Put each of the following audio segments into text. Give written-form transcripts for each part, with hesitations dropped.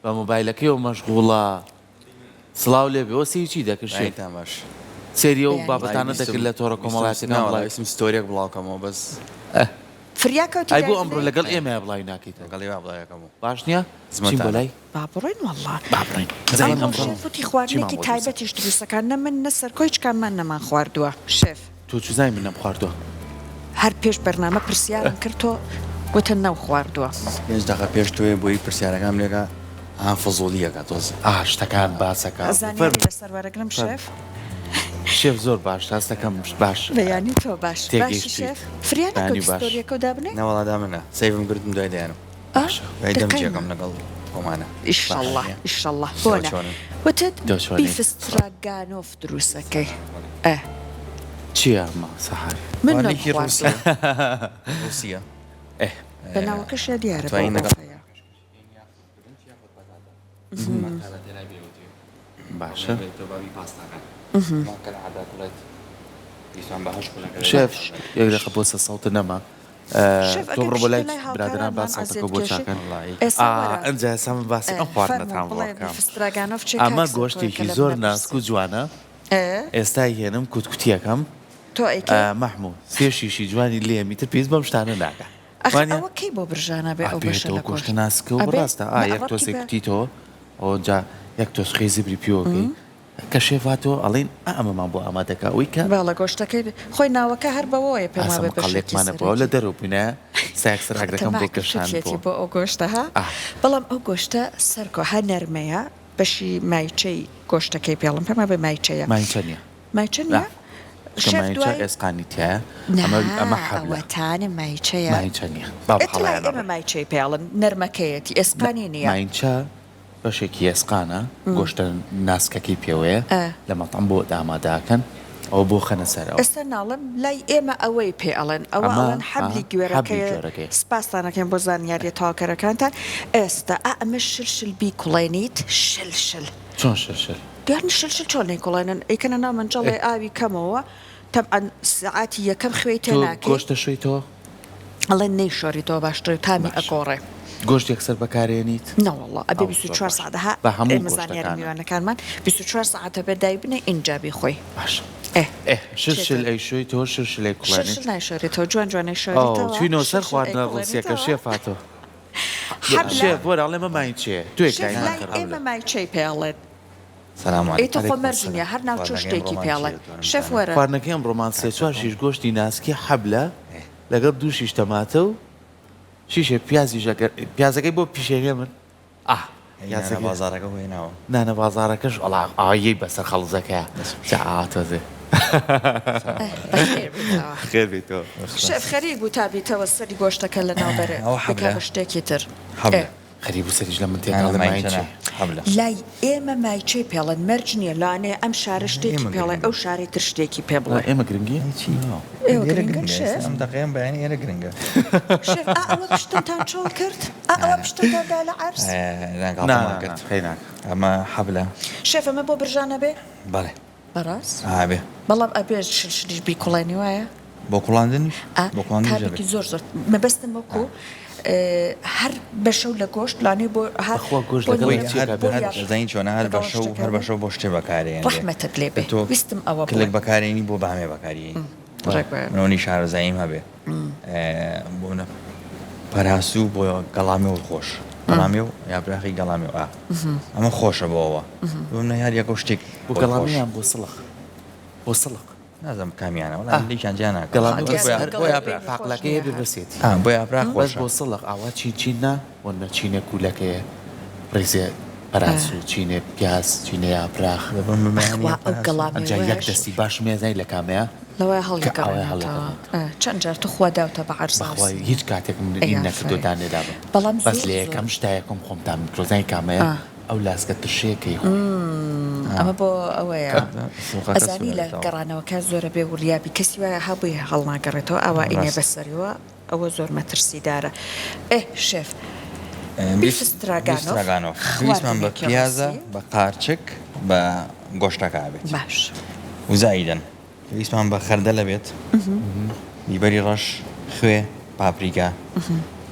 بە مۆبایلەکەیەوە مەشغوڵە. سڵاو لێبێ ئەوە سەیری چی دەکرد شێف؟ بەیانیتان باش. سەیری ئەو بەیانیت بابەتانە ویستم دەکرد لە تۆڕە ویستم کۆمەڵایەتیەکان ناوەڵا بڵاوی ویستم ستۆریەک بڵاو کەمەوە بەس. ئه فریا کەوتی ئەی بۆ دای ئەمڕۆ بنێ؟ لەگەڵ ئێمەیا بڵاوی ناکەیتەوە؟ لەگەڵ ئێوە بڵاوی ئەکەمەوە. باش نیە؟ بچین بۆ خزمەتانم. لای. با بڕۆین وەڵا. با بڕۆین. بزانین ئەمڕۆ ئەمڕۆ شێف وتی چیمان خواردنێکی بۆ دروست ئەکەن. تایبەتیش دروست ئەکا نە من نە سەرکۆ هیچ کاممان نەمان خواردووە شێف. تۆ چوزانی من نەمخواردووە؟ هەر پێش بەرنامە پرسیارم کرد تۆ وتت نەوخواردووە. پێنج دەقە پێش تۆیە بۆی پرسیارەکانم لێکا ئا فزوڵی ئەکا تۆزێ. ئا شتەکان باسەکە زانیاری فەرموو لەسەر وەرەگرم فەرموو. شێف. شێف زۆر باش هەستەکەم باش بەیانی تۆ باش باشی تێگەیشتویت شێف فریا بەیانی نەکەوتی باش. ستۆریەکەو دابنێی؟ نەوەڵا دامەنا سەیڤم کردم دوای دایانم. ئا باشە. دوای دەم دەقەی جێکەم ما. لەگەڵ خۆمانە. باشە ئیشەڵا نیە؟ ئیشەڵا ئێوە بۆنە چۆنن؟ وتت تۆ چۆنیت؟ بیفستراگانۆف دروسەکەی ئە. چیە ئەمە سەحەر؟ من خواردنێکی نەمخواردووە. ڕووسیە ڕووسیە. ئێ. بە ناوەکەشیا دیارە بۆ ئەتوانی لەگەڵ ئۆفەیە. باشە. شێف یەک دەقە بۆسە سەوتت نەما. شێف تۆ ئەگەر بڕۆ بۆ بچیتە لای لای برادەران با هاوکارانمان سەوتەکە عەزێت بۆ کێشی چاکەن. ئێستا ئا وەرە ئەنجا ئێستا من باسی ئێ ئەم خواردنەتان فەرموو بۆ بڵێ ئەکەم. بیفستراگانۆف چیە ئەمە کاک سەرکۆ کە گۆشتێکی لە زۆر منە ناسک و پرسی. جوانە. ئێ. ئێستای هێنم کوتکوتیەکەم. تۆ ئەیکەی؟ مەحموو سێ شیشی جوانی لێم ئیتر پێویست بەم شتانە ناکا. ئەخ وانیە؟ ئەوە کەی بۆ برژانە بێ ئەو بەشە ئەبێتەوە لە گۆشتە گۆشت؟ ناسکە و ئەبێ؟ بەڕاستە ئا نە یەک ڕەبتی تۆزێ بە. کوتیتەوە ئەوجا یەک تۆز خوێی زبری پیوەکەی کە شێف هاتەوە ئەڵێین ئا ئەمەمان بۆ ئامادە کە ئەوەی کە. بەڵێ گۆشتەکەی خۆی ناوەکە هەر بەوەیە پێم ئاسە وابێ بەشێکی مقەڵیەکمانە بووە لە سەرەکی. دەرەوە بووینە سایەک سەر ئاگرەکەم تەماع بۆ کێشاند کردوویەتی بۆ. بۆ ئەو گۆشتە ها ئا. بەڵام ئەو گۆشتە سەرکۆ هە نەرمەیە بەشی مایچەی گۆشتەکەی پێڵم پێم وابێ مایچەیە. مایچە نیە. مایچە نا نیە؟ چونکە شێف مایچە دوای. ئێسقانی تیایە نا ئەمە ئەمە حەبلە. ئەوەتانە مایچەیە. مایچە نیە با بە ئێ تڵای هەڵەیانە ئێمە ڕۆی. مایچەی پێڵن نەرمەکەیەتی نا ئێسقانی نیە. مایچە بەشێکی ئێسقانە گۆشتە ناسکەکەی پێوەیە لە مەتعەم بۆ ئامادە ئەکەن ئەوە بۆ خەنە سەر ئەو. ئێستا ناڵێم لای ئێمە ئەوەی پێ ئەڵێن ئەوە ئەمە ئەڵێن ئا حەبلی حەبلی گوێرەکەیە گوێرەکەیە. سپاستان ئەکەین بۆ زانیاریە تەواوکەرەکانتان ئێستا ئا ئەمە شل شل بیکوڵێنیت شل شل. چۆن شل شل؟ دیار نیە شل شل چۆن ئەیکوڵێنن ئەیکەنە ناو مەنجەڵێ ئاوی کەمەوە تەبعەن سەعاتی یەکەم خوێی تێ تۆ ناکەی. گۆشت دەشۆیتەوە؟ ئەڵێن نەیشۆریتەوە باشترە تامی باشە ئەگۆڕێ. گۆشت یەکسەر بەکارێنیت؟ نەوەڵا ئەبێ ئەو 24 زۆر باشە سەعات ها بە هەموو ئێمە زانیاری گۆشتەکانە. میوانەکانمان 24 سەعات ئەبێ دایبنێ ئینجا بیخۆی. باشە ئێ ئێ شل چێتە. شل ئەیشۆیتەوە شل شل شل ئەیکوڵێنیت؟ شل نایشۆریتەوە جوان جوان ئەو ئەیشۆریتەوە چوینەوە شل سەر شل خواردنە ڕووسیەکە ئەیکوڵێنیتەوە. شێف هاتەوە. حەبلە. شێف وەرە ئەڵێ مە مایچەیە تۆ یەک شێف لای لای ماکە ئێمە حەبلە. مایچەی پێ ئەڵێن. سلام ئەی علیکم. توخوا علیکم مەرج نیە السلام. هەر ناوچە خواردنەکەی شتێکی ئەمڕۆمان پێ ئەڵێن چییە توانم شێف بزانم؟ وەرە. خواردنەکەی ئەمڕۆمان سێ چوار شیش گۆشتی ناسکی حەبلە لەگەڵ دوو شیش تەماتە و شیشێ پیازیش ئەگەر پیازەکەی بۆ پیشێنێ من ئاه ئەی نانە پیازەکەی بازاڕەکە بۆ هێناوە. نانە بازاڕەکەش وەڵا ئایەی بەسەر خەڵزەکەیا جا ئا تۆزێ سلام ئه علیکم. بەخێر بیتەوە. خێر بیتەوە. شێف خەریک بوو تا بیتەوە سەری گۆشتەکە لەناو بەرێ ئەوە بکا حەبلە بە شتێکی تر ئێ. حەبلە. خەریک بوو سەریش لە من تێکا نانا ئەڵێ مایین مایچە نا چیە؟ حەبلە. لای ئێمە مایچەی پێڵێن مەرج نیە لەوانەیە ئەم شارە شتێکی ئێمە پێڵێ ئەو گرنگە. شارەی تر شتێکی پێ بڵێ. ئێمە گرنگین؟ ئەی چی؟ ئێوە لێرە گرنگن گرنگە ئێستا شێف؟ ئەم دەقەیەم بەیانی ئێرە گرنگە. شێف ئا ئەوە پشتتان چۆڵ کرد؟ ئا ئەوە نانا پشتتان دا لە عەرز؟ نا نا گاڵتەمان نا نا کرد. قەیناکە. ئەمە حەبلە. شێف ئەمە بۆ برژان ئەبێ؟ بەڵێ. بەڕاست؟ ئا ئەبێ. بەڵام ئەبێ شل شلیش بیکوڵێنی وایە؟ بۆ کوڵاندنیش؟ ئا بۆ کوڵاندنیش ئەبێ. تامێکی زۆر زۆر مەبەستم وەکو هەر بەشەو لە گۆشت لانەی بۆ ها بەخوا گۆشت بۆ لەگەڵ بۆی نمونە چیەکا هەر بێ بۆ هەر یاخ دەزانی چۆنە هەر لەگەڵ بەشەو شتەکە هەر بێ بەشەو بۆ شتێ بەکارێنرێ ڕەحمەتت لێ کە بێ تۆ ویستم ئەوە کلک بڵێم. بەکارێنی بۆ بامێ بەکارێنی ڕێک وایە. من ئەوەنی شارەزاییم هەبێ بۆ منە پەراسوو بۆ گەڵامێو خۆش گەڵامێو یاپراخی گەڵامێو ئا ئەمە خۆشە بۆ ئەوە بۆ منە هەر یەکەو شتێک بۆ بۆی گەڵامێ خۆش یان بۆ سڵق بۆ سڵق نازانم کامیانە وەڵا ئا لێکیان جیا ناکەم گەڵامێ بەس بەس بۆ هەر بۆ یاپراخ خۆش پاقلەکەی نییە هەبێ هەر. بەسێتی ئا بۆ یاپراخ بەس خۆشە بۆ سڵق ئاوا چین چین نا بۆ نە چینێ کوولەکەیە ڕیزێ پەراسوو چینێ پیاز چینێ یاپراخ دەبم بمەیانی بەخوا ئەو پەراسوو ئەنجا یەک گەڵامێوەش دەستی باشم هەیە زانی لە کامەیە لەوەیە کە ئاوای هەڵیگەڕێنێتەوە هەڵیگەڕێنێتەوە. ئە چەند جار توخوا داوتە بە عەرزا و بەخوای سینە هیچ کاتێک من ئەی ئیم نەکردووە ئافەرین دانێدابم بەڵام بەس زۆر لە زۆر یەکەم شتا یەکەم خۆم تام کردووە زانی کامەیە ئا. ئەو لاسکە ترشەیە کە ی خۆی. ئەمە بۆ ئەوەیە سڵقەکە ئەزانی لە سوورەبێتەوە. گەڕانەوەکە زۆرە بێ وریابی کەسی وایە ها بۆی هەڵناگەڕێتەوە ئاوا ئینێ ڕاست. بەسەریەوە ئەوە زۆر مەترسیدارە ئێ شێف بیف بیف ستراگانۆف ستراگانۆف پێویستمان بە خواردنێکی پیازە ڕوسی بە قارچک بە گۆشتەکە ئەبێت باش. و زائیدەن پێویستمان بە خەردەلە بێت بیبەری ڕەش خوێ پاپریکا.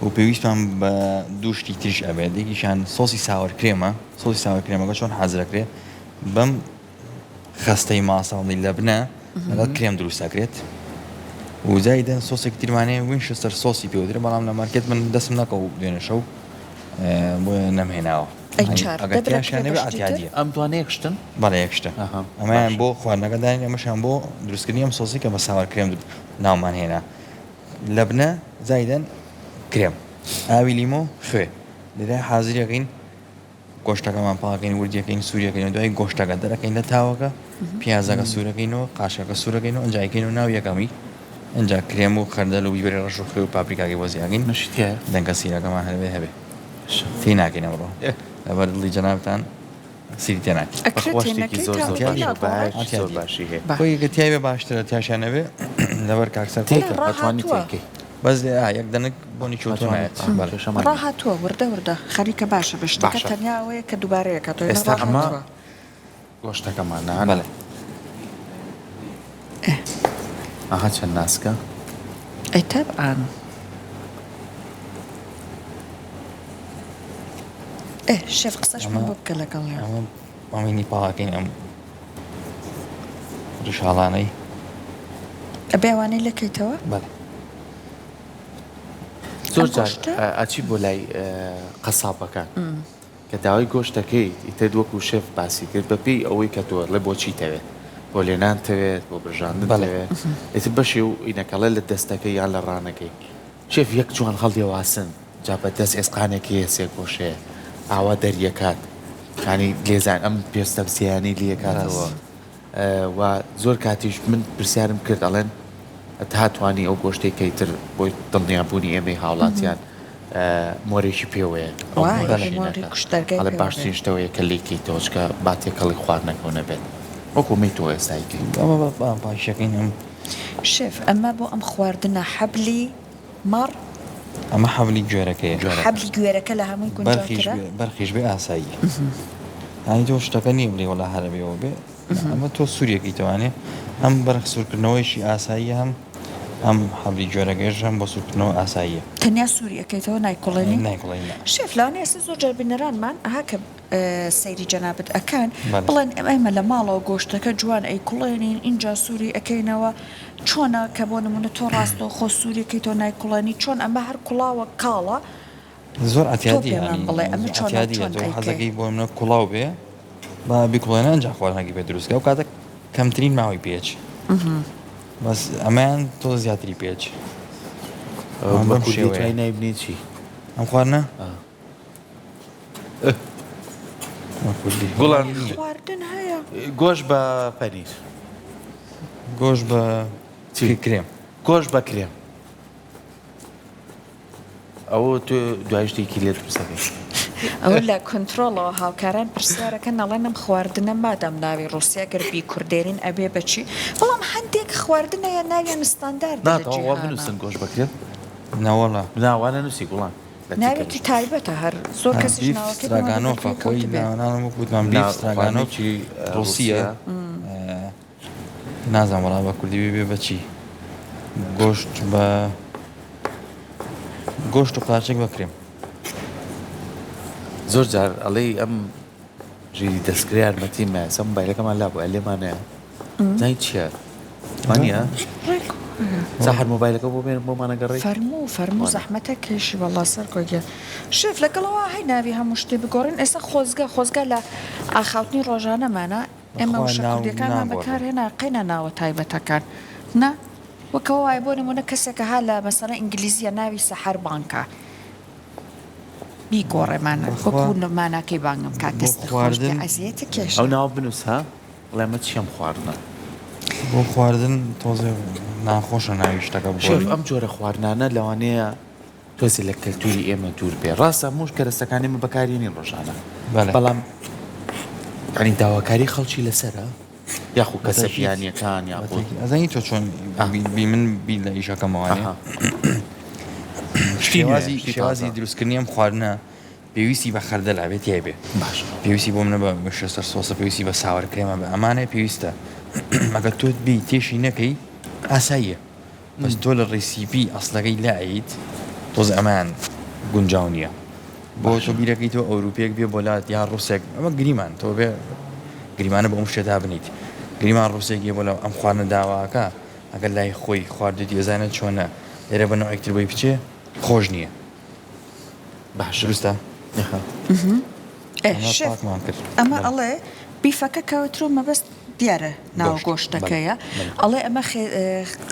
و پێویستمان بە دوو شتی تریش ئەبێت یەکیشان سۆسی sour cream ە سۆسی sour cream ەکە چۆن حازرەکرێ بەم خەستەی ماساڵی لەبنە لەگەڵ کرێم دروست ئەکرێت و زایدەن سۆسێکی ترمان هەیە Winchester sauce ی پێوترێ بەڵام لە مارکێت من دەستم نەکەوت دوێنێ شەو بۆیە نەمهێناوە ئەگەر تیاشیان نەبێ عەتیادیە. ئەم دوانە یەک شتن؟ بەڵێ یەک شتە. ئەمەیان بۆ خواردنەکە دانین ئەمەشیان بۆ دروستکردنی ئەم سۆسی کە بە sour cream ناومان هێنا. لەبنە زایدەن کرێم ئاوی لیمۆ خوێ لێرە حازری ئەکەین. گۆشتەکەمان پاکەین وردیەکەین سووریەکەین و دوای گۆشتەکە دەرەکەین لە تاوەکە پیازەکە سوورەکەینەوە قاشەکە سوورەکەین و ئەنجا ئەیکەینەوە ناو یەکەمی ئەنجا کرێم و خەردەل و بیبەری ڕەش و خوێ و پاپریکاکەی بۆ زیاکەین مەشی تیایە دەنکە سیرەکەمان هەربێ هەبێ تێی ناکەین ئەمڕۆ لەبەر دڵی جەنابتان سیری تێ ناکەین. ئەکرێت بەخوا تێ شتێکی نەکەی زۆر تا زۆر تێ باشە ناگۆڕێت؟ بەهایەکی زۆر باشی هەیە. خۆی گەر تیای بێ باشترە تیاشیان نەبێ لەبەر کاک سەرکەوت. تێکە نا ئەتوانی ڕاهاتووە. تێکەی. بەس ئا یەک دەنک بۆنی کێوتۆ نایەت بەڵێ. کێشەمان نیە. ڕاهاتووە وردە وردە خەریکە باشە بێ شتەکە باشە. تەنیا ئەوەیە کە دووبارەیە کاتەوە نا ئێستا ئەمە ڕاهاتووە. گۆشتەکەمانە بەڵێ. ئێ. ئەها چەند ناسکە. ئەی تەبعەن. ئێ شێف قسەشمان بۆ بکە لەگەڵیا. ئەمە ئەمینی پاڵەکەین ئەم ڕیشاڵانەی. ئەبێ ئەوانەی لەکەیتەوە؟ بەڵێ. زۆر جار ئەچی بۆ لای قەسابەکان کە داوای گۆشت دەکەیت ئیتر وەکو شێف باسی کرد بە پێی ئەوەی کە تۆ ئەڵێ بۆ چی تەوێت بۆ لێنان تەوێت بۆ برژاندن تەوێت ئیتر بەشی و ئینەکەڵێ لە دەستەکەی یان لە ڕانەکەی شێف یەک جوان هەڵیەواسن جا بە دەست ئێسقانێکی هەیە سێگۆشەیە ئاوا دەریەکات یانی لێزان ئەم پێستە زیانی لێکاتەوە و زۆر کاتیش من پرسیارم کرد ئەڵێن تا توانی ئەو گۆشتەی کە ئیتر بۆی دڵنیابوونی ئێمەی هاوڵاتیان مۆرێکی پێوەیە ئەڵێ باشترین شتەوەیە کە لێی کەیتەوە چکە با تێکەڵی خواردنەکەو نەبێت وەکو مەی تۆ ئێستا ئەیکەی. ئەمە با پاکیەکەین ئەم. شێف ئەمە بۆ ئەم خواردنە حەبلی مەڕ؟ ئەمە حەبلی گوێرەکەیە. حەبلی گوێرەکە لە هەمووی گونجاوترە؟ بەرخیش بێ ئاساییە. یانی تۆ شتەکە نییە بڵێی وەڵا هەر ئەبێ ئەوە بێ. ئەمە تۆ سووریەکەی تەوانێ هەم بەرخ سوورکردنەوەیشی ئاساییە هەم ئەم حەبلی گوێرەکەیش هەم بۆ سوورکردنەوە ئاساییە. تەنیا سووری ئەکەیتەوە نایکوڵێنی؟ نایکوڵێنی نا. شێف لەوانەیە ئێستا زۆر جار بینەرانمان ئەها کە سەیری جەنابت ئەکەن بڵێن ئێمە لە ماڵەوە گۆشتەکە جوان ئەیکوڵێنین ئینجا سووری ئەکەینەوە چۆنە کە بۆ نموونە تۆ ڕاستەوخۆ سووری ئەکەیتەوە نایکوڵێنی چۆن ئەمە هەر کوڵاوە کاڵە زۆر تۆ عەتیادیە پێمان یانی بڵێ ئەمە زۆر چۆنە و عەتیادیە چۆن تۆ ئەیکەی؟ حەزەکەی بۆ نمونە کوڵاو بێ با بیکوڵێنە ئەنجا خواردنەکەی پێ دروست کە ئەو کاتە کەمترین ماوەی پێ ئەچێ بەس ئەمەیان تۆ زیاتری پێ ئەچێ ئەوە بە بەم کوردی شێوەیە توای نایبنێ چی؟ ئەم خواردنە بە کوردی گوڵان خواردن هەیە گۆشت بە پەنیر. گۆشت بە چی؟ کرێم. گۆشت بە کرێم. ئەوە تۆ دوای شتێکی لێ دروست دەکەی. ئەوە لە کۆنترۆڵەوە هاوکاران پرسیارەکەن ئەڵێن ئەم خواردنە مادام ناوی ڕوسیە گەر بیکوردێنین ئەبێ بە چی؟ بەڵام هەندێک خواردن هەیە ناویان ستانداردە نا لە تەواو وا جیهانا. بنووسن گۆشت بەکرێم. نەوەڵا. نا وا نەنووسی گوڵان لە تیکە ناوێکی نووسن. تایبەتە هەر زۆر کەسیش بیف ناوەکەی پێمان لەبەر ستراگانۆفە گوێ خۆی کەوتبێ. ناوەنانم وەک وتمان نا بیف ستراگانۆف خواردنێکی ڕوسیە ڕووسیە. نازانم وەڵا بە کوردی بێ بێ بە چی گۆشت بە گۆشت و قارچک بە کرێم. زۆر جار ئەڵێی ئەم ژیری دەستکرد یارمەتیم مایە سە مۆبایلەکەمان لابوو لێمانەیە زانی چییە وانە سەحەر مۆبایلەکە بۆ بێنم بۆمانە گەڕێ فەرموو فەرموو زەحمەتە کێشی وەڵا سەرکۆ گیان شێف لەگەڵەوە هەی ناوی هەموو شتێ بگۆڕین ئێستا خۆزگە خۆزگە لە ئاخاوتنی ڕۆژانەمانە ئێمە بەخوا وشە ناو کوردیەکانمان ناگۆڕێ. بەکار هێنا قەینا ناوە تایبەتەکان نا وەک ئەوە وایە بۆ نموونە کەسێکە ها لە مەسەلەن ئینگلیزیە ناوی سەحەر بانکە بیگۆڕێ مانا بەخوا وەکوو ماناکەی بانگم کا بۆ دەستت خۆش بێ خواردن ئەزیەتە ئەو کێشە. ناوە بنووس ها بڵێ ئەمە چیەم خواردنە. بۆ خواردن تۆزێ ناخۆشە ناوی شتەکە شێف بگۆڕی. ئەم جۆرە خواردنانە لەوانەیە تۆزێ لە کەلتوری ئێمە دوور بێ ڕاستە هەموو کەرەستەکانی ئێمە بەکارێنین ڕۆژانە بەڵێ. بەڵام یانی داواکاری خەڵکی لەسەرە یاخو کەسە بەتەکید بیانیەکان یاخود بەتەکید ئەزانی تۆ چۆن ئا. بی بی من بیر لە ئیشەکەمەوە ئەنێ ئەها شتی نوێ شێوازی شتی شێوازی تازە دروستکردنی ئەم خواردنە پێویستی بە خەردەل ئەبێ تیای بێ باشە. پێویستی بۆ منە بە Worcester sauce ە پێویستی بە sour cream ە بە ئەمانەیە پێویستە ئەگەر تۆ بێی تێشی نەکەی ئاساییە بەس تۆ لە recipe ئەسڵەکەی لایت. تۆزێ ئەمەیان گونجاو نییە. بۆ تۆ بیرەکەی تۆ ئەوروپیەک بێ بۆ لات یان ڕوسێک ئەمە گریمان تۆ بێ گریمانە بۆ ئەم شتە دابنیت گریمان ڕوسێک یە بۆ لە ئەم خواردنە داواکە ئەگەر لای خۆی خواردێتی ئەزانێت چۆنە لێرە بە نەوعێک تر بۆی بچێ خۆش نییە باشە دروستە ئێ ئەمە شێف پاکمان کرد ئەمە بەڵێ. ئەڵێ بیفەکە کەوترۆ مەبەست دیارە ناو گۆشت بەڵێ گۆشتەکەیە بەڵێ. ئەڵێ ئەمە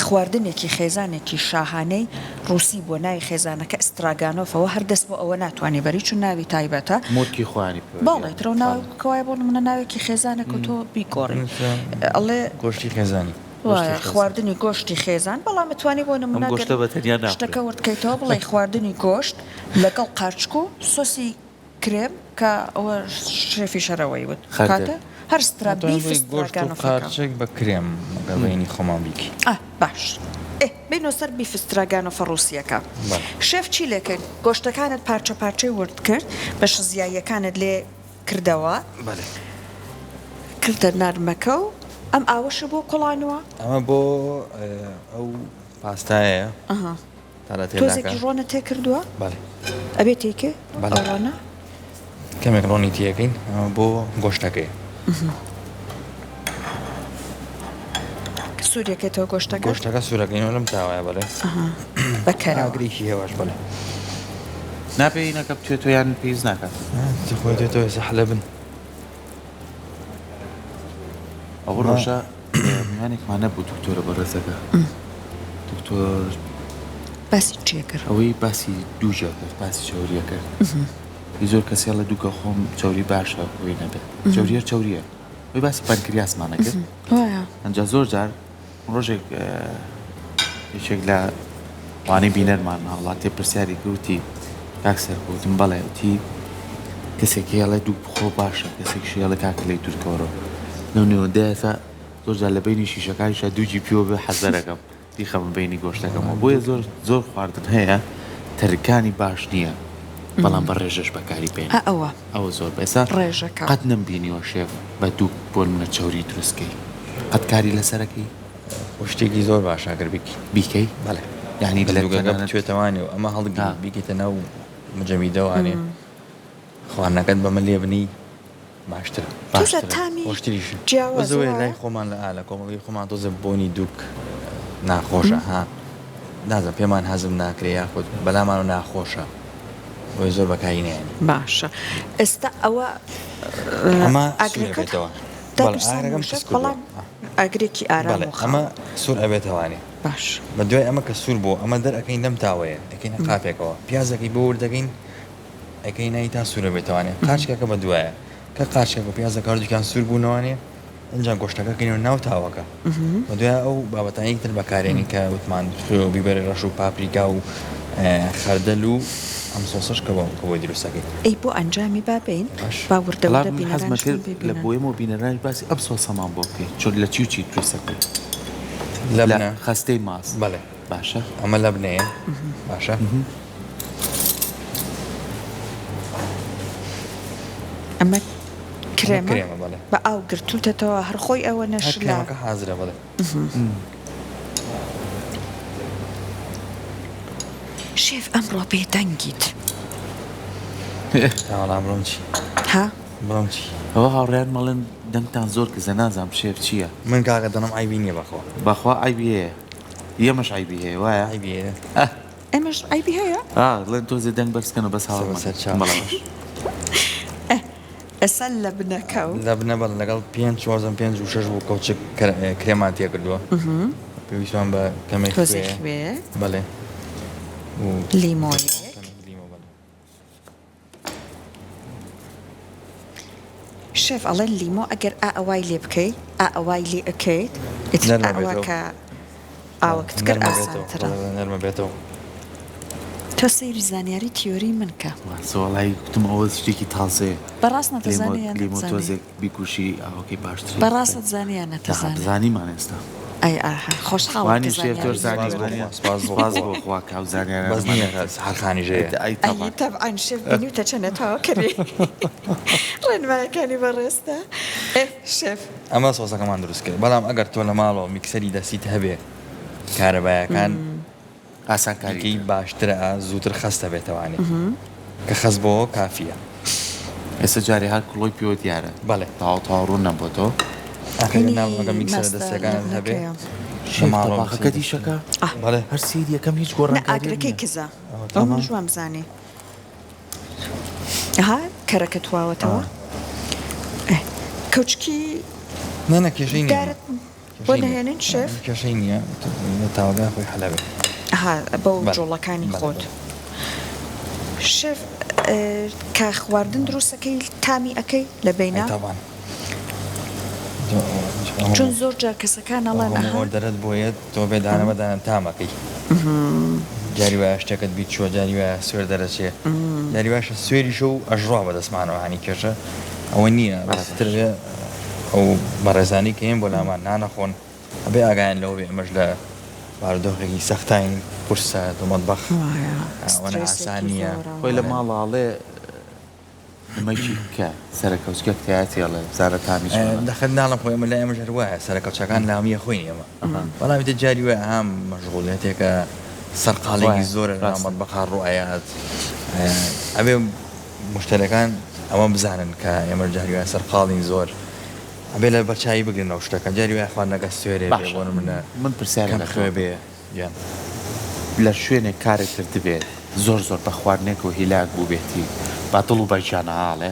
خواردنێکی خێزانێکی شاهانەی ڕوسی بووە ناوی خێزانەکە ئستراگانۆفەوە هەر دەست بۆ ئەوە ناتوانێ بەری چون ناوی تایبەتە مۆرکی خۆیانی پێوە بەڵێ دیارە. ترۆ ناو کەوایە بۆ نمونە ناوێکی خێزانێکە تۆ بیگۆڕی ئەڵێ گۆشتی خێزانی. وایە خواردنی گۆشتی خێزان بەڵام ئەتوانی بۆ ئەم نمونە گەر گۆشتە بە تەنیا ناخورێ. شتەکە ورد کەیتەوە بڵێی خواردنی گۆشت لەگەڵ قارچک و سۆسی کرێم کە ئەوە شێفی شەرەوەی وت خەردەل. کاتە هەر سترا دەتوانین بیف بڵێی گۆشت و ستراگانۆفەکە. قارچک بە کرێم ئەگەر بەینی خۆمان بیکەین. ئا باش ئێ بێینەوە سەر بیف ستراگانۆفە ڕووسییەکە. بەڵێ. شێف چی لێ کرد؟ گۆشتەکانت پارچە پارچەی ورد کرد، بەشە زیاییەکانت لێ کردەوە. بەڵێ. کردە نەرمەکە و ئەم ئاوەشە بۆ کوڵانووە؟ ئەمە بۆ ئەو پاستایەیە. ئەها. تا لە تێلاکە. تۆزێکی ڕۆنت تێ کردووە؟ بەڵێ. ئەبێ تێیکەی؟ بەڵێ. ئەو ڕۆنە؟ کەمێک ڕۆنی تێکەین ئەمە بۆ گۆشتەکەی. سوورەکەیتەوە گۆشتەکە؟ گۆشتەکە سوورەکەینەوە لەم تاوایە بەڵێ. ئەها بە کەرەوە. ئاگرێکی هێواش بەڵێ. نابێ هینەکە بتوێتەوە یان پێویست ناکات؟ نا خۆی توێتەوە ئێستا حەلە بن. ئەو ڕۆژە میوانێکمان نەبوو دکتۆرە بەڕێزەکە دکتۆر باسی چیە کرد؟ ئەوەی باسی دووجە کرد باسی چەوریە کرد زۆر کەسێ لە دووکە خۆم چەوری باشە ئەوی نەبێت چەوریە چەوریە ئەوی باسی پەنکریاسمانە کرد ئەنجا زۆر جار ڕۆژێک یەکێک لە وانەی بینەرمان هاوڵاتێ پرسیاری کرد وتی کاک سەرکەوت وتم بەڵێ وتی کەسێک هەیە دوو بخۆ باشە کەسێک شێڵە کاکە لێی دوورکەوەرەوە لەو نێوەندەیە زۆر جار لە بینی شیشەکانیشا دووجی پیوە بێ حەزەرەکەم بیخەمە بینی گۆشتەکەمەوە بۆیە زۆر زۆر خواردن هەیە تەرکانی باش نییە بەڵام بە ڕێژەش بەکاری بێنی ئەوە ئەوە زۆر بەسە ڕێژەکە. قەت نەمبینیوە شێف بە دوو بۆ نمونە چەوری دروست کەی قەت کاری لەسەرەکەی؟ خۆ شتێکی زۆر باشە ئەگەر بیکەی. بیکەی؟ بەڵێ. یانی بە لە دووگەکە تەنانەت بتوێتەوانێ و ئەمە هەڵگری ها. بیکەیتە ناو مجەمیدەوانێ خواردنەکەت بەمە لێ بنێی باشترە. تۆزە باشترە. تامی خۆشتریشە. بەس جیاوازە ئەوەیە لای وایە؟ خۆمان لە ئا لە کۆمەڵگەی خۆمان تۆزێ بۆنی دووک ناخۆشە ها نازانم پێمان هەزم ناکرێ یاخود بەلامانەوە ناخۆشە. بۆیە زۆر بەکاری نایەنین. باشە ئێستا ئەوە ئەمە سوور ئاگرەکەت ئەبێتەوە. بەڵێ داگیرساند ئاگرەکەم شێف کز کردووە. بەڵام ئاگرێکی ئارام بەڵێ و ئەمە خاو. سوور ئەبێتەوانێ. باش. بە دوای ئەمە کە سوور بوو ئەمە دەرئەکەین لەم تاوەیە ئەکەینە قاپێکەوە پیازەکەی بۆ ورد دەکەین ئەکەینای تا سوور ئەبێتەوانێ قارچکەکە بە دوایە کە قارچکەکە و پیازەکە هەردووکیان سوور بوونەوانێ ئینجا گۆشتەکە کەینەوە ناو تاوەکە و دوای ئەو بابەتانەی تر بەکارێنین کە وتمان خوێ و بیبەری ڕەش و پاپریکا و خەردەل و ئەم سۆسەش کە بۆ کە بۆی دروست دەکەین. ئەی بۆ ئەنجامی با بێین باش. با وردە وەڵا وردە من حەزمە بینەرانیشمان کرد لە ببینن. بۆ ئێمە و بینەرانیش باسی ئەم سۆسەمان بۆ بکەی چۆن لە چی و چی دروست دەکەی لە لەبنە خەستەی ماست بەڵێ باشە ئەمە لەبنەیە باشە ئەمە کرێمە کرێمە بەڵێ. بە ئاو گرتووتەتەوە هەر خۆی ئەوە هەر نەشلە. کرێمەکە حازرە بەڵێ. شێف ئەمڕۆ بێدەنگیت. تاوەڵا بڵێم چی؟ ها؟ بڵێم چی؟ ئەوە هاوڕێیانم ئەڵێن دەنگتان زۆر کزە نازانم شێف چییە؟ من کاکە دەڵێم عەیبی نییە بەخوا. بەخوا عەیبی هەیە ئێمەش عەیبی هەیە وایە؟ عەیبی هەیە؟ ئەه. ئێمەش عەیبی هەیە؟ ئا ڵێن تۆزێ دەنگ بەرز کەنەوە بەس هاوڕ سەر مەکەن. سەرچاو. بەڵێ باش. ئه ئێستا لە بنەکە و. لە بنە بەڵێ لەگەڵ پێنج وازم پێنج و شەش بوو کەوچک کرێمان تێ کردووە. پێویستمان بە کەمێک تۆزێ خوێ. خوێ. بەڵێ. و لیمۆیەک. کەمێک لیمۆ بەڵێ. شێف ئەڵێن لیمۆ ئەگەر ئا ئەوای لێ بکەی ئا ئەوای لێ ئەکەیت ئیتر نەرمە ئا ئەوا بێتەوە. کە ئاوەکت کرد نەرمە بێتەوە. ئاسانترە. بەڵێ نەرمە بێتەوە. تۆ سەیری زانیاری تیۆری من کە. وەڵای گوتم ئەوە شتێکی تازەیە. بەڕاست نەتەزانی یان لیمۆ نەتزانی؟ تۆزێک بیکوشی ئاوەکەی باشتری. بەڕاست نەتزانی یان نەتەزانی؟ زانیمان ئێستا. ئەی ئاها خۆشحاڵم وانی کە شێف تۆش زانیاری زانی زۆر وانیە؟ سپاس بۆ سپاس خوا. بۆ خوا کە ئەو زانیارانەمان بەس نییە هەر خانیش هەیە. ئەی ئەی تەبعەن. تەبعەن شێف بینیوتە چەنە تەواوکەری ڕێنمایەکانی بەڕێزتە ئێ شێف. ئەمە سۆسەکەمان دروست کرد بەڵام ئەگەر تۆ لە ماڵەوە میکسەری دەستیت هەبێ کارەبایەکان. ئاسانکاری دیکەی باشترە زووتر خەست دەبێتەوانێ کە خەست بۆوە کافیە. ئێستا جارێ هەر کڵۆی پێوە دیارە. بەڵێ. تەواو تەواو ڕوون نەبۆتەوە. ئاخر هینی ناڵم ئەگەر میکسەرە ماستە دەستیەکانت هەبێ لەبنەکەیە. لە شێف ماڵەوە تەباخەکە میکسەری دەستی دیشەکە؟ ئاه. بەڵێ. هەر سەیری ئەکەم هیچ نا گۆڕانکاریەک ئاگرەکەی نیە. کزە ئەوە ئەو تەمام. منیش وامزانی. ئەها کەرەکە تواوەتەوە. ئا. ئێ کەوچکی نا نا کێشەی نیە. دارت بۆ نەهێنین شێف؟ کێشەی نییە تاوەکە خۆی حەلە بێ. ئەها بەو جوڵەکانی خۆت. شێف کە خواردن دروستەکەی تامی ئەکەی لە بەینا؟ تەبعەن. چون زۆر جار کەسەکان ئەڵێن ئەها. ئۆردەرت بۆ یەت تۆ بێ دانە بە دانە تامەکەی. جاری وایە شتێکت بیر چووە جاری وایە سوێر دەرەچێ جاری وایشە سوێریشە و ئەژڕوا بەدەستمانەوە هانی کێشە ئەوە نییە بەس تر بێ ئەو بەڕێزانی کە یەن بۆ لامان نانەخۆن ئەبێ ئاگایان لەوە بێ ئێمەش لە بارودۆخێکی سەختاین قورسە تۆ مەتبەخ وایە ئەوەنە ئاسان سترێسێکی نییە. زۆرە. خۆی لە ماڵا ئەڵێ نمەکی کە سەرەکەوچکە تایەتی ئەڵێ بزانە تامی چۆنە. دەخەت ناڵێم خۆ ئێمە لای ئێمەش هەر وایە سەرەکەوچەکان لامیە خۆین ئێمە بەڵام ئیتر جاری وایە ئەها مەشغوڵیەتێکە سەرقاڵێکی زۆرە لەناو مەتبەخا ڕوئەیات ئەبێ موشتەریەکان ئەوە بزانن کە ئێمە جاری وایە سەرقاڵین زۆر ئەبێ لە بەرچاوی بگرن ئەو شتەکە جاری وایە خواردنەکە سوێرێ بێ باشە بۆ نمونە من پرسیارێک کەم لە تۆ خوێ ئەکەم بێ گیان. لە شوێنێک کارت کردبێت زۆر زۆر بە خواردنێک و هیلاک بووبێتی بە دڵ و بە گیان ئاڵێ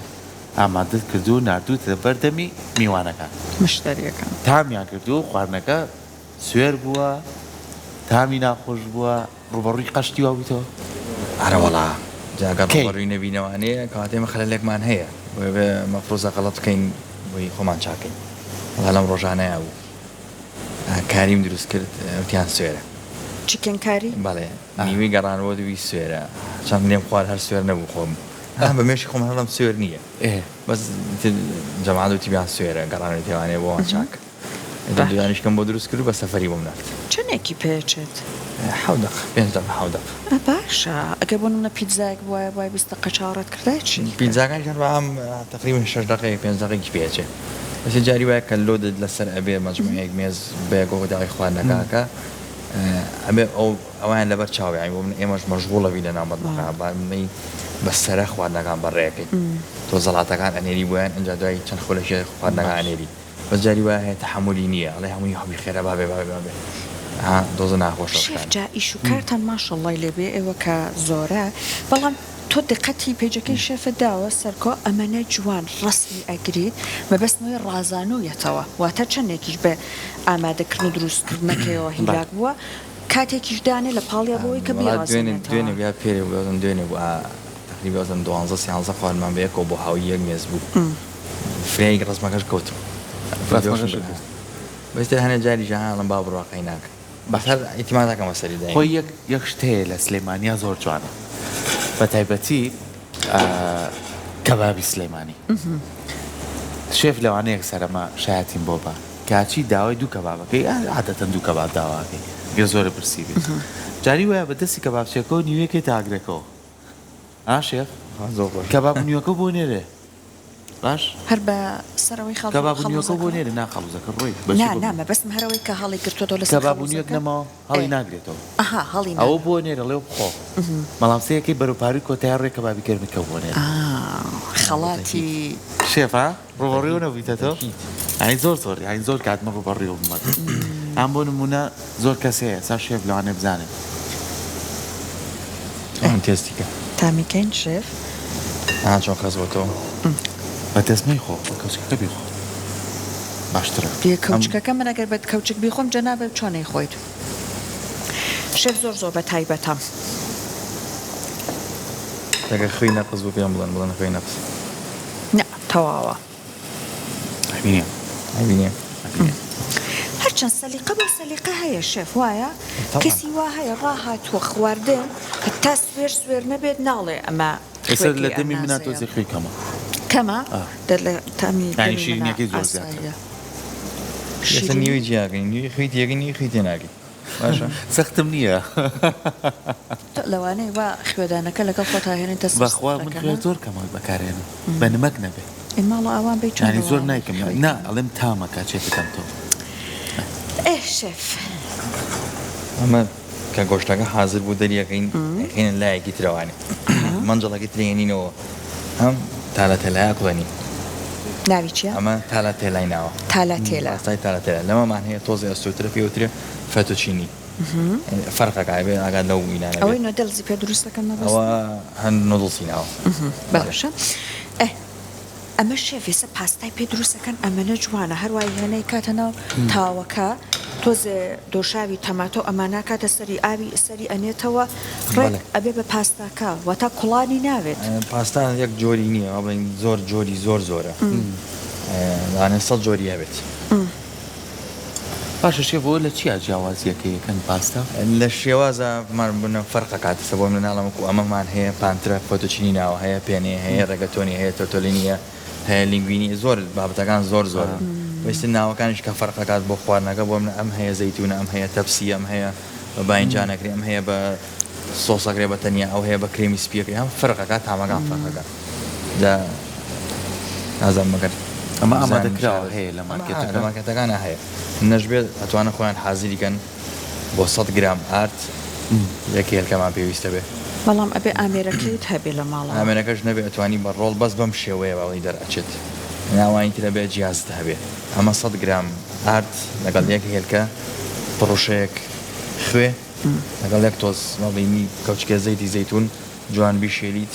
ئامادەت کردووە و ناردووتە بەر دەمی میوانەکان. مشتەریەکان. تامیان کردووە و خواردنەکە سوێر بووە تامی ناخۆش بووە ڕووبەڕووی قەشتی وا بوویتەوە؟ ئەرەوەڵا جا گەر کەی؟ ڕووبەڕووی نەبینەوانێ کەواتە ئێمە خەلەلێکمان هەیە بۆیە بێ مەفروزە غەڵەت بکەین بۆی خۆمان چاکەین وەڵا لەم ڕۆژانەیا بوو کاریم دروست کرد وتیان سوێرە. chicken curry؟ بەڵێ نیوەی گەڕانەوە دوی سوێرە چەند لێم خوارد هەر سوێر نەبوو خۆم ها بە مێشکی خۆم هەڵم سوێر نییە بەس جەماعەت وتیان سوێرە گەڕانەوەی تێوانێ بۆمان چاک. دوانیشکەم بۆ دروست کرد و بە سەفەری بۆم نارد. چەنێکی پێچێت؟ حەوت دەقە، پێنج دەقە، حەوت دەقە. ئا باشە ئەگەر بۆ نمونە پیتزایەک بوایە بوایە 20 دەقە چاوەڕێت کردایە چی؟ پیتزاکانیش هەر بەعام تەقریبەن شەش دەقەیەک پێنج دەقەیەکی پێ ئەچێ. بەس جاری وایە کە load ت لەسەر ئەبێ مەجموعەیەک مێز بەیەکەوە داوای خواردنەکە ئەکا ئەبێ ئەو ئەویان لەبەر چاو بێ یانی بۆ من ئێمەش مەشغوڵ ئەبین لەناو مەتبەخا با بڵێی بە سەرە خواردنەکان بەڕێ ئەکەی تۆ زەڵاتەکان ئەنێری بۆیان ئینجا دوای چەند خولەکێ خواردنەکان ئەنێری. بەس جاری وایە هەیە تەحەمولی نیە ئەڵێ هەمووی حەبی خێرا بابێ بابێ بابێ ها دۆزە ناخۆشە شێف شتانە. جا ئیش و کارتان ماشەڵای لێ بێ ئێوە کە زۆرە بەڵام تۆ دقەتی پەیجەکەی شێفت داوە سەرکۆ ئەمەنە جوان ڕەسمی ئەگریت مەبەستم ئەوەیە ڕازانویەتەوە واتە چەندێکیش بە ئامادەکردن و دروست کردنەکەیەوە هیلاک بووە کاتێکیش دانێ لە پاڵیا بۆ ئەوەی کە وەڵا دوێنێ بیڕازێنێتەوە. دوێنێ بوو یا پێرێ بوو یادم دوێنێ بوو ئا تەقریبا وەزم دوانزە سیانزە خواردمان بەیەکەوە بۆ هاوی یەک مێز بوو. فرەیەک ڕەسمەکەش کەوتم ڕەسمەکەش کەوت بەس تر هەنێ جاریش ها ئەڵێم با بڕوا قەیناکە بەس هەر ئیتیماد ئەکەمە سەری دایم. خۆی یەک یەک شت هەیە لە سلێمانیا زۆر جوانە بە تایبەتی کەبابی سلێمانی شێف لەوانەیە یەکسەر ئەمە شایەتیم بۆ بە کاچی داوای دوو کەبابەکەی عادەتەن دوو کەباب داواکەی گەر زۆرە برسی بێت جاری وایە بە دەستی کەبابچیەکەوە نیوەیەکەی تاگرەکەوە ها شێف کەباب نیوەکە بۆ نێرێ باش هەر بە سەرەوەی خەڵ کەباب نیوەکە بۆ خەڵوزەکە نێرێ نا خەڵوزەکە ڕۆی بەچی نا بۆ نا مەبەستم هەر ئەوەی کە هەڵی گرتۆتەوە لەسەر کەباب نیوەک خەڵوزەکە نەماوە ئێ هەڵی ناگرێتەوە ئەها هەڵی ئەوە ناگرێ بۆ نێرە ڵێ بخۆ بەڵام سەیەکەی بەرەو پاروی کۆتای ڕێ کەبابی گەرمی کە بۆ نێرێ ئا خەڵاتی شێف ها ڕووبەڕووی نەبوویتەتەوە یانی زۆر زۆر یانی زۆر کات من ڕووبەڕووی بوومەتەوە ئەم بۆ نموونە زۆر کەس هەیە سا شێف لەوانەیە بزانێت ئەم تێستی کە تامی کەین شێف ئا چۆن خەست بۆ تۆ بە دەست مەیخۆ بە کەوچکەکە بیخۆ باشترە بێ کەوچکەکە من ئەگەر بە کەوچک بیخۆم جەنابت چۆن ئەیخۆیت شێف زۆر زۆر بە تایبەتە. ئەگەر خوێی نەقس بوو پێم بڵێن بڵێن خوێی نەقس. نا تەواوە. عەیبی نیە. عەیبی نیە. هەرچەند سەلیقە بۆ سەلیقە هەیە شێف وایە؟ کەسی وا هەیە ڕاهاتووە خواردن هەتا سوێر سوێر نەبێت ناڵێ ئەمە ئێستا لە خوێکەی دەمی منا ئەنازەیە. تۆزێ خوێی کەمە. کەمە؟ دە لە تامی یانی دەمی منا شیرینیەکەی زۆر زیاترە. ئاساییە. ئێستا شیرینی؟ نیوەی جیاکەین نیوەی خوێی تێکەین نیوەی خوێی تێناکەین باشە. سەختم نییە. لەوانەیە وا خوێدانەکە لەگەڵ خۆتا هێنیتە سەر بەخوا من سفرەکە خوێ نا؟ زۆر کەمە بەکارهێنم بە نمەک نەبێ. ئەی ماڵە ئاوان بەی چۆن یانی زۆر لەوانەیە نایکەم خوێی نا کەمە؟ ئەڵێم تامەکە چێتە دەم تۆ. ئێ شێف. ئەمە. کە گۆشتەکە حازر بوو دەریەکەین ئەیخەینە لایەکی ترەوانێ مەنجەڵەکەی تر هێنینەوە ئەم تالە تێلایە کوڵێنین. ناوی چیە؟ ئەمە تالە تێلای ناوە. تالە تێلا. پاستای تالە تێلا لەمەمان هەیە تۆزێ ئەستوورترە پێی وترێ فەتوچینی. فەرقەکە ئەبێ ئاگات لەو ئینانە بێت. ئەوەی نۆدڵزی پێ دروست دەکەن مەبەستە؟ ئەوە هەن نۆدڵسی ناوە. باشە ئێ ئەمە شێف ئێستا پاستای پێ دروست ئەکەن ئەمەنە جوانە هەروای هێنای کاتە ناو تاوەکە تۆزێ دۆشاوی تەماتە و ئەمانە ئەکاتە سەری ئاوی سەری ئەنێتەوە ڕێک ئەبێ بە پاستاکە واتا کوڵانی ناوێت. پاستا یەک جۆری نییە وا بڵێین زۆر جۆری زۆر زۆرە لەوانەیە سەد جۆری هەبێت. باشە شێف ئەوە لە چیا جیاوازیەکەی یەکەن پاستا؟ لە شێوازا مان بنە فەرق ئەکات ئێستا بۆ منە ناڵێم وەکو ئەمەمان هەیە پانترە فۆتۆچینی ناوە هەیە پێنێ هەیە ڕێگەتۆنی هەیە تۆتۆلینی هەیە هەیە لینگوینی زۆر بابەتەکان زۆر زۆرن وەیستا ناوەکانیش کە فەرق ئەکات بۆ خواردنەکە بۆ منە ئەم هەیە زەیتونە ئەم هەیە تەپسی ئەم هەیە بە باینجان ئەکرێ ئەم هەیە بە سۆس ئەکرێ بە تەنیا ئەو هەیە بە کرێمی سپی ئەکرێ هەم فەرق ئەکات تامەکان فەرق ئەکات جا نازانم مەگەر ئەمە ئامادە کراوە هەیە لە مارکێتەکان؟ لە مارکێتەکانا هەیە نەشبێت ئەتوانن خۆیان حازری کەن بۆ سەد گرام ئارد یەک هێلکەمان پێویستە بێ. بەڵام ئەبێ ئامێرەکەیت هەبێ لە ماڵەوە. ئامێرەکەش نەبێ ئەتوانی بە ڕۆڵ بەس بەم شێوەیە باڵی دەرئەچێت ناوانی تر ئەبێ جیازت هەبێ ئەمە سەد گرام ئارد لەگەڵ یەک هێلکە پڕوشەیەک خوێ لەگەڵ یەک تۆز مەڵینی کەوچکێ زەیتی زەیتون جوان بیشێلیت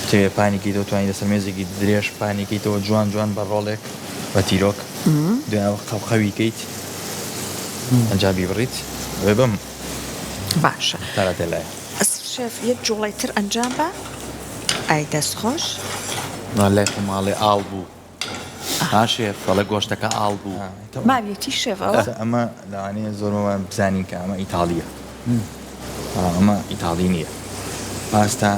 بتەوێ پانی کەیتەوە توانی لەسەر مێزێکی درێژ پانی کەیتەوە جوان جوان بە ڕۆڵێک بە تیرۆک دوای ئەوە قەوقەوی کەیت ئەنجا بیبڕیت ئەبێ بەم باشە تاراتێلایە. شێف یەک جوڵەی تر ئەنجام بە ئای دەست خۆش. لای خۆم ئاڵێ ئاڵ بوو. ها شێف ئەڵێ گۆشتەکە ئاڵ بوو. ماویەتی شێف ئەوە؟ ئەمە لەوانەیە زۆرمان بزانین کە ئەمە ئیتاڵیە بەڵام ئەمە ئیتاڵی نییە پاستا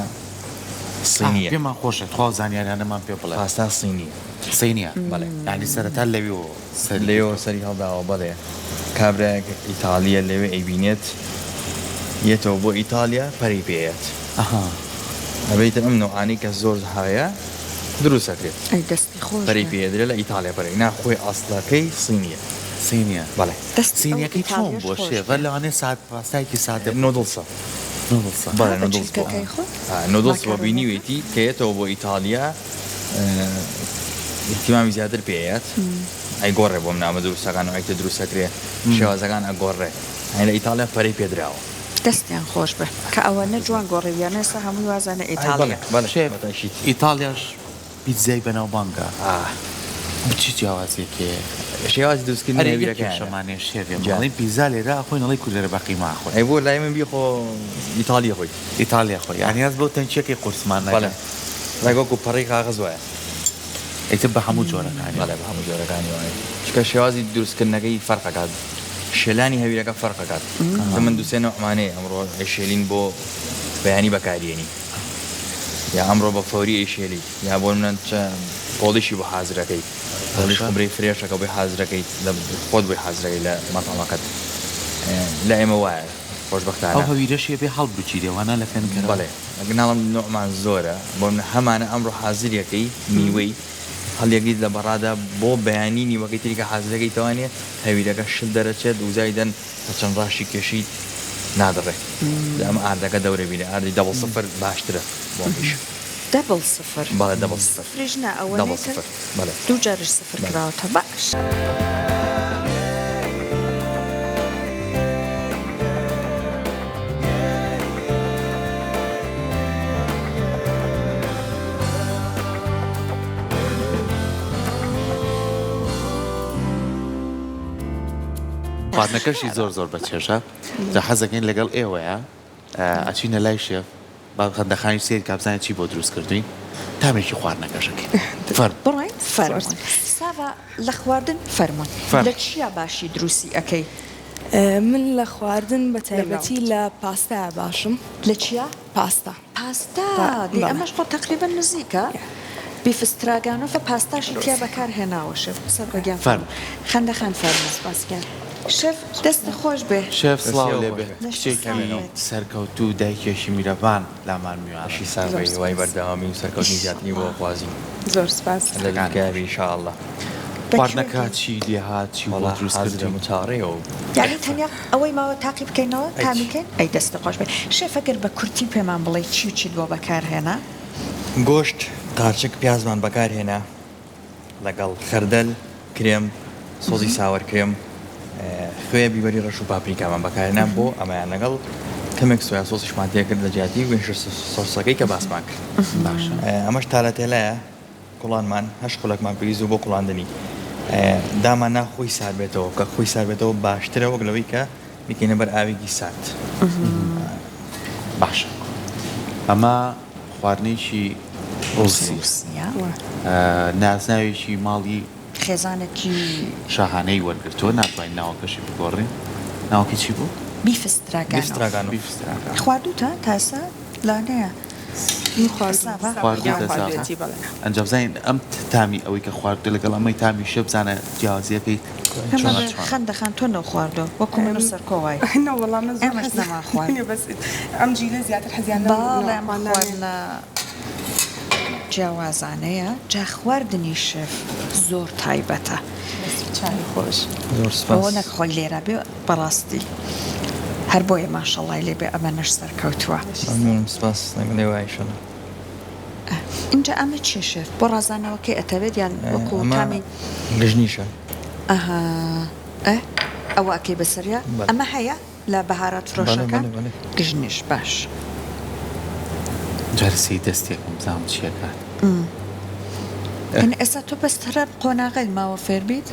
سینیە. پێمان خۆشە تخوا زانیاریانەمان پێ بڵێ. پاستا سینیە. سینیە بەڵێ یانی سەرەتا لەوێوە سەری لەوێوە سەری هەڵداوە بەڵێ کابرایەک ئیتاڵیە لەوێ ئەیبینێت یەتەوە بۆ ئیتاڵیا پەرەی پێ ئەیات ئەها ئەبێتە ئەم نەوعانەی کە زۆر هەیە دروست ئەکرێت. ئەی دەستی خۆش پەرەی پێ ئەدرێ لە ئیتاڵیا پەرەی نا خۆی ئەسڵەکەی صینیە. صینیە بەڵێ. دەستی ئەو سینیەکەی چۆن ئیتاڵیەش بووە خۆش شێف بێ. لەوانەیە ساد پاستایەکی سادە بوو. نۆدڵسە. نۆدڵسە. بەڵێ ها بە نۆدڵس بووە. چلکەکەی خۆی نۆدڵس بووە ماکەرۆنەکە. بینیوێتی کە یەتەوە بۆ ئیتاڵیا ئیهتیمامی زیاتر پێ ئەیات ئەیگۆڕێ بۆ منامە دروستەکان و ئەیتە دروست ئەکرێ شێوازەکان ئەگۆڕێ یانی لە ئیتاڵیا پەرەی پێ دراوە. دەستیان خۆش بێ کە ئەوەنە جوان گۆڕیویانە ئێستا هەمووی وازانە ئای بەڵێ ئیتاڵیە. بەڵێ شێف بە تەئکید. ئیتاڵیاش پیتزای بەناوبانگە چ جیاوازیەک هەیە؟ شێوازی دروستکردنی ئەرێ یەک هەویرەکەیانە. کێشەمان هەیە شێف ئێمە جا. ئەڵێین پیتزا لێرە ئەخۆین ئەڵێی کوردەرە بە قیمە ئەخۆین. ئەی بۆ لای من بیخۆ ئیتاڵیە خۆی. ئیتاڵیە خۆی یانی هەست بەو تەنکیەکەی قورسمان بەڵێ نەکا. ڕێک وەکو پەڕەی کاغەز وایە. ئیتر بە هەموو جۆرەکانی. بەڵێ بە هەموو جۆرەکانی وایە چونکە شێوازی دروستکردنەکەی فەرق ئەکات شێلانی هەویرەکە فەرق ئەکات ئێستا من دوو سێ نەوعمان هەیە ئەمڕۆ ئەیشێلین بۆ بەیانی بەکاریێنی یا ئەمڕۆ بە فەوری ئەیشێلیت یا بۆ نمونە چە پۆڵیشی بۆ حازرەکەیت پۆڵیش باشە. خومرەی فرێشەکە بۆی حازرەکەیت لە خۆت بۆی حازرەکەی لە مەتعەمەکەت لە ئێمە وایە ئەو خۆشبەختانە. هەویرەشی ئەبێ هەڵبگیرێ وانا لە فێنکەرەوە. بەڵێ ئەگەر ناڵێم نەوعمان زۆرە بۆ نمونە هەمانە ئەمڕۆ حازریەکەی نیوەی هەڵیەگریت لە بەڕادە بۆ بەیانی نیوەکەی تری کە حازرەکەی تەوانێ هەویرەکە شل دەرەچێت وزایدەن کە چەند ڕاشی کێشیت نادڕێ جا ئەمە ئاردەکە دەورە بینە ئاردی دەبڵ سفر باشترە بۆ ئەم ئیشە. دەبڵ سفر؟ بەڵێ دەبڵ سفر. سفریش نا دەبڵ ئەوەنەی تر سفر بەڵێ. دوو جاریش سفر بەڵێ. کراوەتە باش. خواردنەکەشی زۆر زۆر بەچێژە جا حەزەکەین لەگەڵ ئێوەیە ئەچینە لای شێف با خەندەخانی سەیر کا بزانێت چی بۆ دروست کردوین تامێکی خواردنەکەشەکەین فەرموو. بڕۆین فەرموون ساڤا لە خواردن فەرموون لە چیا باشی دروستی ئەکەی؟ من لە خواردن بە تایبەتی لە پاستایا باشم. لە چیا؟ پاستا. پاستا دەی ئەمەش خۆ تەقریبەن نزیکە بیف ستراگانۆفە پاستاشی تیا بەکار هێناوە شێف سەرکۆ گیان فەرموو خەندە خان فەرموو سپاس گیان شێف دەست خۆش بێ. شێف سڵاو لێ بێ کچێکی سەرکەوتوو دایکێکی میرەبان لامان میوانە. لەشی ساغ بێ هیوای بەردەوامی و سەرکەوتنی زیاتری بۆ ئەخوازین. زۆر سپاس. لە لوتکەیا بی ان شاء اللە. خواردنەکە چی لێهات چی بۆ وەڵا دروست حازرە کردی؟ چاوەڕێیەوە. یانی تەنیا ئەوەی ماوە تاقی بکەینەوە ئەی تامی چی؟ کەین ئەی دەستت خۆش بێ شێف ئەگەر بە کورتی پێمان بڵێی چی و چیت بۆ بەکار هێنا؟ گۆشت قارچک پیازمان بەکار هێنا لەگەڵ خەردەل کرێم سۆزی sour cream خوێ بیبەری ڕەش و پاپریکامان بەکارهێنا بۆ ئەمەیان لەگەڵ کەمێک soya sauce یشمان تێکرد لە جیاتی Worcestershire sauce ەکەی کە باسمان کرد باشە ئەمەش تالەتێلایە کوڵانمان هەشت خولەکمان پێویست بوو بۆ کوڵاندنی دامان نا خۆی سارد بێتەوە کە خۆی سارد بێتەوە باشترە وەک لەوەی کە بیکەینە بەر ئاوێکی سارد. باشە ئەمە خواردنێکی ڕووسیە نازناوێکی ماڵی خێزانێکی شاهانەی وەرگرتووە ناتوانین ناوەکەشی بگۆڕین ناوەکەی چی بوو؟ بیف ستراگانۆف بیف ستراگانۆف خواردووتە تا ئێستا؟ لەوانەیە ئەنجا بزانین ئەم تامی ئەوەی کە خواردووە لەگەڵ ئەمەی تامی شێ بزانە جیاوازیەکەی چۆنە خەندە خان تۆ نەوخواردووە وەکو من و سەرکۆ وای نەوەڵا من زۆر ئێمەش حەزم نەمانخوارد نیە بەس ئەم جیلە زیاتر حەزیان لەم بەڵێ ئەم خواردنانەیە. خواردنە جیاوازانەیە جا خواردنی شێف زۆر تایبەتە دەست و چاوی خۆش. زۆر ئەوە سوپاس. نەک خۆی لێرە بێ بەڕاستی هەر بۆیە ماشەڵای لێ بێ ئەمەنەش سەرکەوتووە. مەمنونم سپاس لەگەڵ ئێوە ئیشەڵا. ئینجا ئەمە چیە شێف بۆ ڕازانەوەکەی ئەتەوێت یان وەکو ئەمە تامی. گژنیشە. ئەها ئە ئەوە ئەکەی بەسەریا بەلێ. ئەمە هەیە لە بەهارات بەڵێ فرۆشەکان بەڵێ بەڵێ. گژنیش باش. جارێ سەیری دەستێکم بزانم چی ئەکات. یانی ئێستا تۆ بەس هەر ئەم قۆناغەی ماوە فێر بیت؟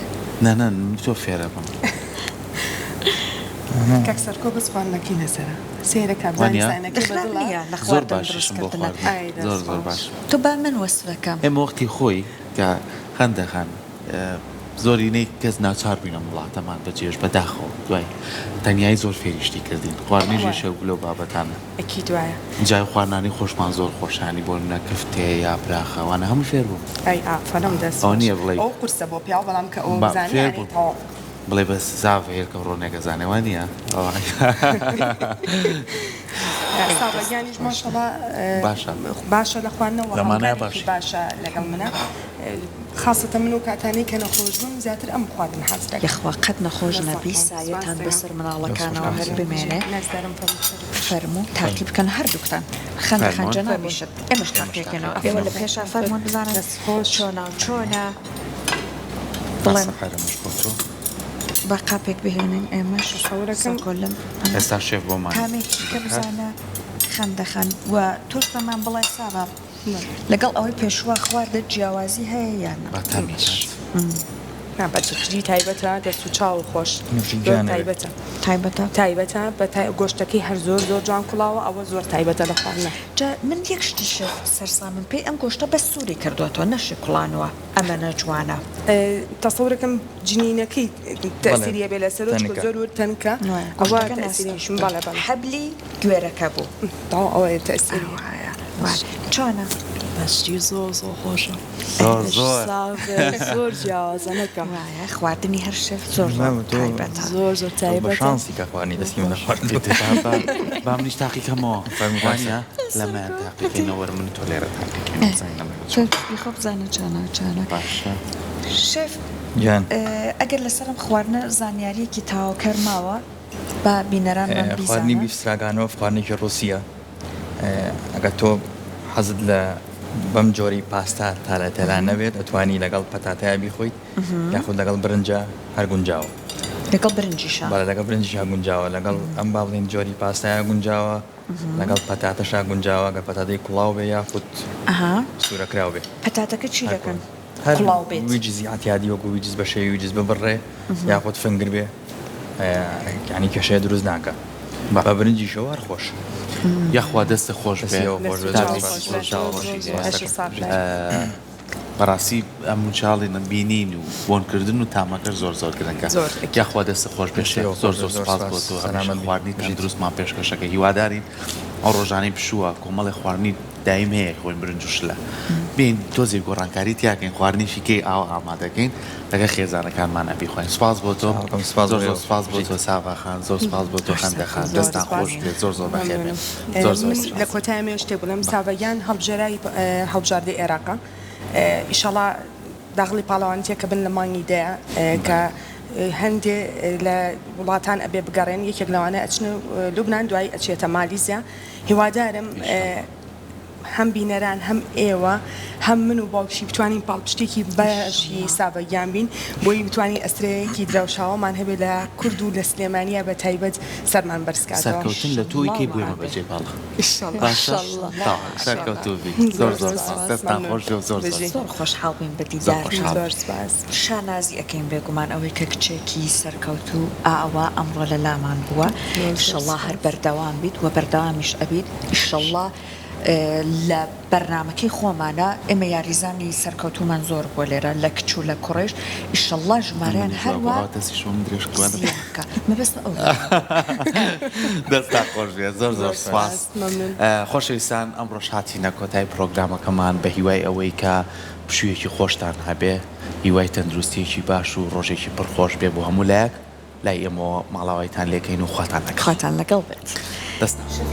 نا نا من تۆ فێرەبم. کاک سەرکۆ بەس خواردنەکەی لەسەرە سەیرە کا بزانی وانیە؟ سانەکەی خراپ بەدڵە؟ نییە لە زۆر خواردن باشیشم بۆ دروستکردنە. خواردن ئای دەست زۆر زۆر خۆش. باشم. تۆ با من وەسفەکەم. ئێمە وەختی خۆی کە خەندە خان زۆرینەی کەس ناچار بووین ئەم وڵاتەمان بەجێش بەداخەوە دوای تەنیایی زۆر فێری شتی کردین خواردنیش وایە. یەکێک بوو لەو بابەتانە. ئەکید وایە. جا خواردنانی خۆشمان زۆر خۆشانی بۆ نمونە کفتێ یاپراخە وانە هەموو فێر بووم. ئەی ئافەرم دەست ئەوە خۆش. نییە بڵێی ئەوە قورسە بۆ پیاو بەڵام کە ئەوە با بزانی فێر یانی بووم تەواو. بڵێ بەس زاڤە هێلکە و ڕۆنێک ئەزانێ وا نییە؟ ساڤە گیانیش ماشەڵا باشە. باشە لە خواردنەوە لەمانەیە هاوکارێکی باشی. باشە لەگەڵ منا خاسەتە من و کاتانەی کە نەخۆش بم زیاتر ئەم خواردن حەز دەکەم. یەخوا قەت نەخۆش دەستان نەبی خۆش سایەتان سپاس دەکەم. بەسەر مناڵەکانەوە هەر بمێنێ. نازدارم فەرموو سەرۆک. فەرموو تاقی بکەن هەردووکتان خەندە خان فەرموون. جەنابیشت ئێمەش ئێمەش تاقیەکەینەوە ئێوە تاقیەکەینەوە. لە پێشا فەرموون بزانن دەست خۆش. چۆنە و چۆنە بڵێن. باسە حەرەمەش بۆ تۆ. با قاپێک بهێنین ئێمەش تەسەورەکەم. سەکۆلم ئەمە ئێستا شێف بۆمان تامێکی کە دەکات. بزانە خەندە خان و تۆش پێمان بڵێ سارا لەگەڵ ئەوەی پێشووە خواردت جیاوازی هەیە یان نا؟ با تامی کات. نا بە جدی تایبەتە دەست و چاو خۆش نوشی زۆر گیان ئەبێ. تایبەتە. تایبەتە؟ تایبەتە بە تای گۆشتەکەی هەر زۆر زۆر جوان کوڵاوە ئەوە زۆر تایبەتە لە خواردنە. جا من یەک شتیش سەرسامم پێی ئەم گۆشتە بەس سووری کردۆتەوە نەشی کوڵانوە ئەمەنە جوانە. تەسەورەکەم جنینەکەی بەڵێ تەئسیری هەبێ لەسەرۆ چونکە تەنکە. زۆر ورد تەنکە وایە ئەوە گۆشتەکە تەئسیری ناسکە بەڵێ بەڵێ. حەبلی گوێرەکە بوو. تەواو ئەوەیە تەئسیری. ئاوایە وایە چۆنە؟ بەشی زۆر زۆر خۆشە. زۆر زۆر. زۆر جیاوازە نەکەم. وایە خواردنی هەر شێف زۆر زۆر مامە تۆ تایبەتە. زۆر زۆر تۆ بە تایبەتە. شانسی کە خواردنی دەستی منە خواردووە. با با منیش تاقیکەمەوە فەرموو کاک وانیە؟ سەر. لەمەیان تاقیکەینەوە وەرە من و تۆ لێرە تاقیکەینەوە بزانین لەمە تۆ بیخۆ بزانە چۆنە چۆنە. باشە. شێف گیان. ئەگەر لەسەر ئەم خواردنە زانیاریەکی تەواوکەر ماوە با بینەرانمان خواردنی بیزانن. beef stroganoff خواردنێکی ڕووسیە ئەگەر تۆ حەزت لە بەم جۆرەی پاستا tagliatelle نەبێت ئەتوانی لەگەڵ پەتاتەیا بیخۆیت یاخود لەگەڵ برنجا هەر گونجاوە. لەگەڵ برنجیشا؟ بەڵێ لەگەڵ برنجیشا گونجاوە لەگەڵ ئەم با بڵێین جۆری پاستایا گونجاوە لەگەڵ پەتاتەشا گونجاوە گەر پەتاتەی کوڵاو بێ یاخود سوورەکراو بێ. پەتاتەکە چی دەکەن هەر کوڵاو بێت؟ wedges ی عەتیادی وەکو wedges بە شێوەی wedges ببڕێ یاخود finger بێ یانی کێشەیە دروست ناکا بە برنجیشەوە هەر خۆشە. یاخوا دەستت خۆش بێ دەستی ئێوە خۆش بێ. تامی زۆر زۆر سوپاس. خۆشی زۆر لێ سوپاس. بەڕاستی ئەم موچاڵی بینین و بۆنکردن و تامەکەش زۆر زۆر گرنگە زۆر یاخوا دەستت خۆش بێ شێف زۆر زۆر سوپاس بۆ تۆ هەمیشە خواردنی تەندروستمان پێشکەشەکەی هیوادارین ئەو ڕۆژانەی پشووە کۆمەڵێ خواردنی دایم هەیە خۆین برنج و شلە بێین تۆزێک گۆڕانکاری تیاکەین خواردنێکی کەی ئاوا ئامادەکەین لەگەڵ خێزانەکانمانا بیخۆین سوپاس بۆ تۆ زۆر زۆر سوپاس بۆ تۆ ساڤا خان زۆر سوپاس بۆ تۆ خەندە خان دەستان خۆش بێت زۆر زۆر بەخێر بێن زۆر زۆر من لە سوپاس. کۆتایە مێ شتێک بڵێم ساڤا گیان هەڵبژێراوی هەڵبژاردەی عێراقە ئیشەڵا. داخڵی پاڵەوانیتیەکە بن لە مانگی دەیە کە هەندێ لە وڵاتان ئەبێ بگەڕێن یەکێک لەوانە ئەچنە لوبنان دوایی ئەچێتە مالیزیا هیوادارم هەم بینەران هەم ئێوە هەم من و باوکشی بتوانین پاڵپشتێکی باشی سابە گیان بین بۆی بتوانین ئەسترەیەکی درەوشاوەمان هەبێت لە کورد و لە سلێمانیا بە تایبەت سەرمان بەرز کاتەوە. سەرکەوتن لە تۆی کەی بۆ ئێمە بەجێ بێڵە باشە تەواو سەرکەوتوو بی زۆر زۆر سوپاس دەستتان خۆش بێ و زۆر زۆر زۆر خۆشحاڵ بووین بە دیدارتان شانازی ئەکەین بێگومان ئەوەی کە کچێکی سەرکەوتوو ئاوا ئەمڕۆ لە لامان بووە ئیشەڵا هەر بەردەوام بیت وە بەردەوامیش ئەبیت ئیشەڵا لە بەرنامەکەی خۆمانە ئێمە یاریزانی سەرکەوتوومان زۆر بووە لێرە لە کچ و لە کوڕیش ئیشەڵا ژمارەیان منیش هەر وا وا گوڕا دەستی شۆم درێژ کردوە. زیاد بکا مەبەستم ئەو دەستتان خۆش بێت زۆر زۆر زۆر سوپاس سوپاس مەمنون. خۆشەویستان ئەمڕۆش هاتینە کۆتای پرۆگرامەکەمان بە هیوای ئەوەی کە پشوویەکی خۆشتان هەبێ هیوای تەندروستیەکی باش و ڕۆژێکی پڕ خۆش بێ بۆ هەموو لایەک لای ئێمەوە ماڵاوایتان لێکەین و خواتان لەگەڵ. خواتان لەگەڵ بێت. دەستتان.